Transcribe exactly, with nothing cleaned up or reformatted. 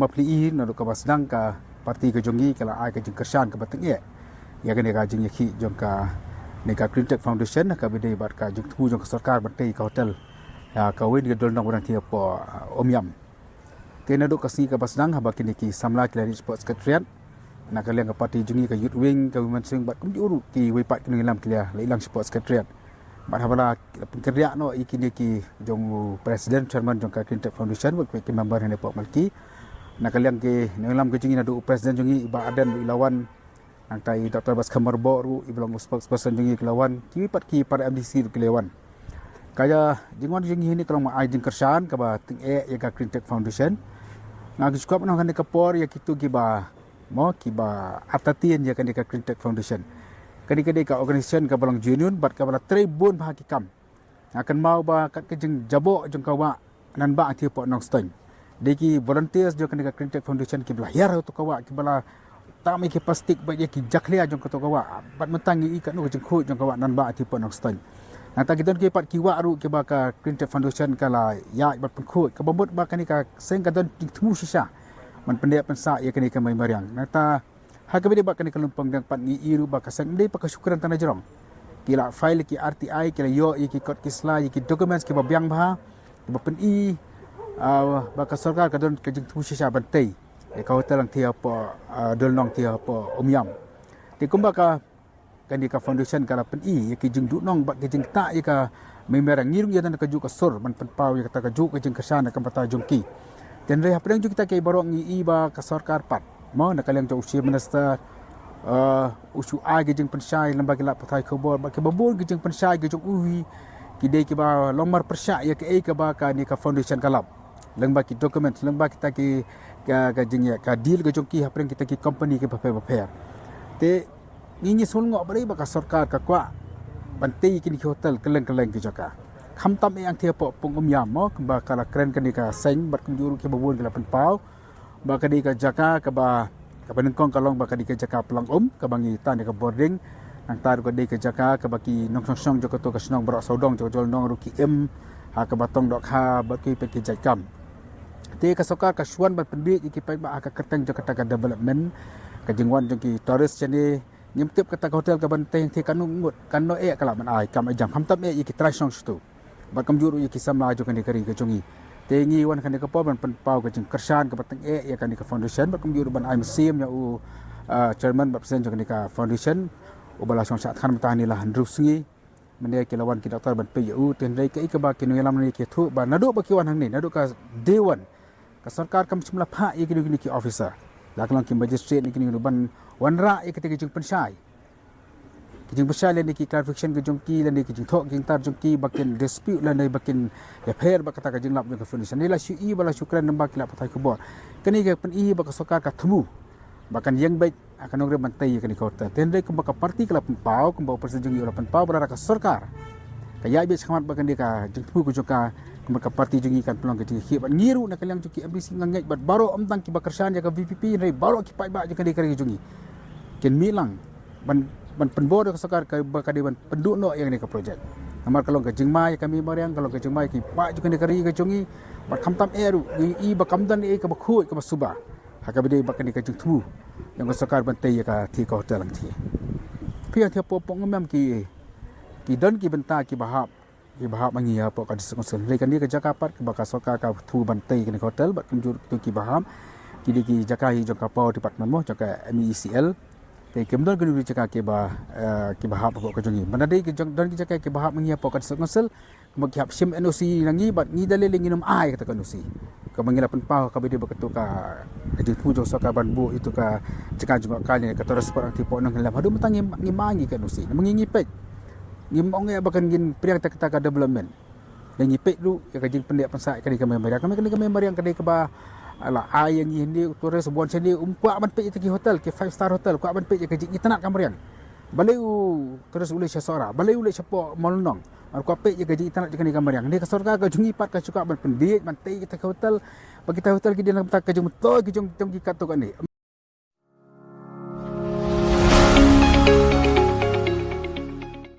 Phi i naduh kaba sdang ka party ka jong ngi ka la ai ka jingkyrshan kaba tyngeh ïa kane ka jingïakhih jong kane ka Greentech Foundation, kaba dei bad ka jingthmu jong ka sorkar ban tei ka hotel ïa kawei na ki dulnong ba dang thiah hapoh, uh, Umiam. Te naduh ka sngi kaba sdang haba kine ki samla ki la rieh shapoh Secretariat, na ka liang ka party jong ngi ka Youth Wing, ka Women's Wing bad kumjuh ruh kiwei pat ki nongïalam ki la ïalang shapoh Secretariat. Bad haba la pynkynriah noh ïa kine ki jong u President, Chairman jong ka Greentech Foundation bad ki member hangne hapoh Malki, na ka liang ki nongïalam ki jong ngi naduh u President jong ngi i Bah Ardent ruh i la wan, nangta i Doctor Batskhem Myrboh ruh iba long u spokesperson jong ngi ki la wan, kiwei pat ki para M D C ruh ki la wan. Ka jingwan jong ngi hangne ka long ban ai jingkyrshan kaba tyngeh ïa ka Greentech Foundation. Nga kwah ban ong ha kane ka por ïa kito kiba, mo, kiba artatien ïa kane ka Greentech Foundation. Kane ka dei ka organisation kaba long genuine bad kaba la trei bun bha ki kam. Nga kynmaw ba kat ka jingjaboh jong ka wah Nanbah Hangthie hapoh Nongstoiñ, dei ki volunteers jong kane ka Greentech Foundation kiba la hiar ha kato ka wah, kiba la tam ïa ki plastik bad ïa ki jakhlia jong kato ka wah. Bad mynta ngi i katno ka jingkhuid jong ka wah Nanbah Hangthie hapoh Nongstoiñ. Nangta ki don ki pat ki wah ruh kiba ka Greentech Foundation ka la ïaid bad pynkhuid, kaba mut ba kane ka seng ka don jingthmu shisha ban pyndep pynsah ïa kane ka mei mariang. Nangta ha kaba ïadei bad kane ka lympung dieng pat ngi i ruh ba ka seng ym dei pat ka shu kren tang na jrong. Ki la file ïa ki R T I, ki la ïoh ïa ki kot ki sla, ïa ki documents kiba biang bha, kiba pyni, ah, ba ka sorkar ka don ka jingthmu shisha ban tei ïa ka hotel Hangthie hapoh, ah, dulnong Hangthie hapoh Umiam. Te kumba ka, kane ka foundation ka la pyni ïa ki jingduhnong bad ki jingktah ïa ka mei mariang, ngi ruh ngi ïadon da kajuh ka sur ban pynpaw ïa kata kajuh ka jingkyrshan na ka bynta jong ki. Te hynrei hapdeng jong kita kiei baroh ngi i ba ka sorkar pat, mo, na ka liang jong u Chief Minister, eh, u shu ai ki jingpynshai lyngba ki lad pathai khubor bad kiba bun ki jingpynshai ki jong u hi, ki dei kiba long marpyrshah ïa kaei kaba kane ka foundation ka lap, lyngba ki document, lyngba kita ki, ka, ka jingïa, ka deal ka jong ki hapdeng kita ki company kiba pher bapher. Te ngi ngi sngewnguh balei ba ka sorkar ka kwah ban tei ïa kine ki hotel kylleng kylleng ki jaka, khamtam eh Hangthie hapoh Pung Umiam, mo, kumba ka la kren kane ka seng bad kumjuh ruh kiba bun ki la pynpaw ba ka dei ka jaka kaba, kaba nyngkong ka long ba ka dei ka jaka plang um kaba ngi tan ïa ka bording. Nangta ruh ka dei ka jaka kaba ki nongshong shnong jong kato ka shnong baroh sawdong jong ka jylliew nong ruh ki im ha kaba tong dohkha bad kiwei pat ki jait kam. Te ka sorkar ka shu wan ban pynbieit ïa ki paidbah ha ka kyrteng jong kata ka development, ka jingwan jong ki tourist shane. Ngim tip kata ka hotel kaban tei Hangthie katno ngut, katno eh ka lah ban ai kam ai jam, khamtam eh ïa ki trai shnong shuh. Bad kumjuh ruh ïa ki samla jong kane ka ri ka jong ngi. Te ngi wan kane ka por ban pynpaw ka jingkyrshan kaba tyngeh ïa kane ka foundation bad kumjuh ruh ban ai mynsiem ïa u, ah, chairman bad president jong kane ka foundation, uba la shong shah thngan mynta hangne la hynriew sngi. Mynne ki la wan ki doktor ban peit ïa u, te hynrei kaei kaba ki nongïalam hangne ki ïathuh ba naduh ba ki wan hangne, naduh ka day one, ka sorkar kam shym la phah ïa kino kino ki officer, la ka long ki magistrate ne kino kino ban wanrah ïa kita ki jingpynshai. Ki jingpynshai lane ki clarification ki jong ki lane ki jingthoh ki jingtar jong ki ba kin dispute lane ba kin ïapher bad kata ka jinglap jong ka foundation. Hangne la shu i ba la shu kren lyngba ki lad pathai khubor. Kane ka pyni ba ka sorkar ka thmu ba kan ïeng beit ha ka nongrim ban tei ïa kane ka hotel. Te hynrei kumba ka party ka la pynpaw, kumba u president jong ngi u la pynpaw ba lada ka sorkar ka ïaid beit shakhmat bad kane ka jingthmu ka jong ka, kumba ka party jong ngi kan pynlong ka jingïakhih bad ngi ruh na ka liang jong ki M D C nga ngeit bad baroh, ym tang kiba kyrshan ïa ka V P P hynrei baroh ki paidbah jong kane ka ri jong ngi kin mih lang ban, ban pynbor ïa ka sorkar kaba ka dei ban pynduh noh ïa kane ka project. Namar ka long ka jingma ïa ka mei mariang, ka long ka jingma ïa ki paidbah jong kane ka ri ka jong ngi. Bad khamtam eh ruh ngi i ba kam don ei kaba khuid kaba suba ha kaba dei bad kane ka jingthmu jong ka sorkar ban tei ïa ka, tei ka hotel Hangthie. Phi Hangthie hapoh Pung Umiam ki, ki don ki bynta kiba hap, kiba hap ma ngi hapoh ka District Council. Hynrei kane ka jaka pat kaba ka sorkar ka thmu ban tei kane ka hotel bad kumjuh ruh kito kiba hap, ki dei ki jaka hi jong ka Power Department, mo, jong ka M E E C L. Te kim don kino kino ki jaka kiba, eh, kiba hap hapoh ka jong ngi. Mynta dei ki jong, don ki jaka kiba hap ma ngi hapoh ka District Council, kumba ki hap shim N O C na ngi bad ngi da lei lei ngin ym ai kata ka N O C. Kaba ngi la pynpaw ha kaba ïadei bad kato ka, ka jingthmu jong ka sorkar ban buh ïa kato ka jaka jngohkai ne ka tourist spot Hangthie hapoh Nonglem. Haduh mynta ngim, ngim ai ngi ka N O C. Namar ngi ngi peit, ngim ong eh ba kan ngin pdiang ïa kata ka development. Ngi ngi peit ruh ïa ka jingpyndep pynsah ïa kane ka mei mariang. Kane, kane ka mei mariang ka dei kaba la ai ïa ngi hynrei u tourist uba wan shane um kwah ban peit ïa kita ki hotel, ki five star hotel, kwah ban peit ïa ka jingitynnad ka mariang. Balei u tourist u leit sha Sohra, balei u leit shapoh Mawlynnong, mar kwah peit ïa ka jingitynnad jong kane ka mariang. Hynrei ka sorkar ka jong ngi pat ka shu kwah ban pynbieit ban tei kita ki hotel, ba kita hotel ki dei na ka bynta ka jingmyntoi ki jong, jong ki katto katne.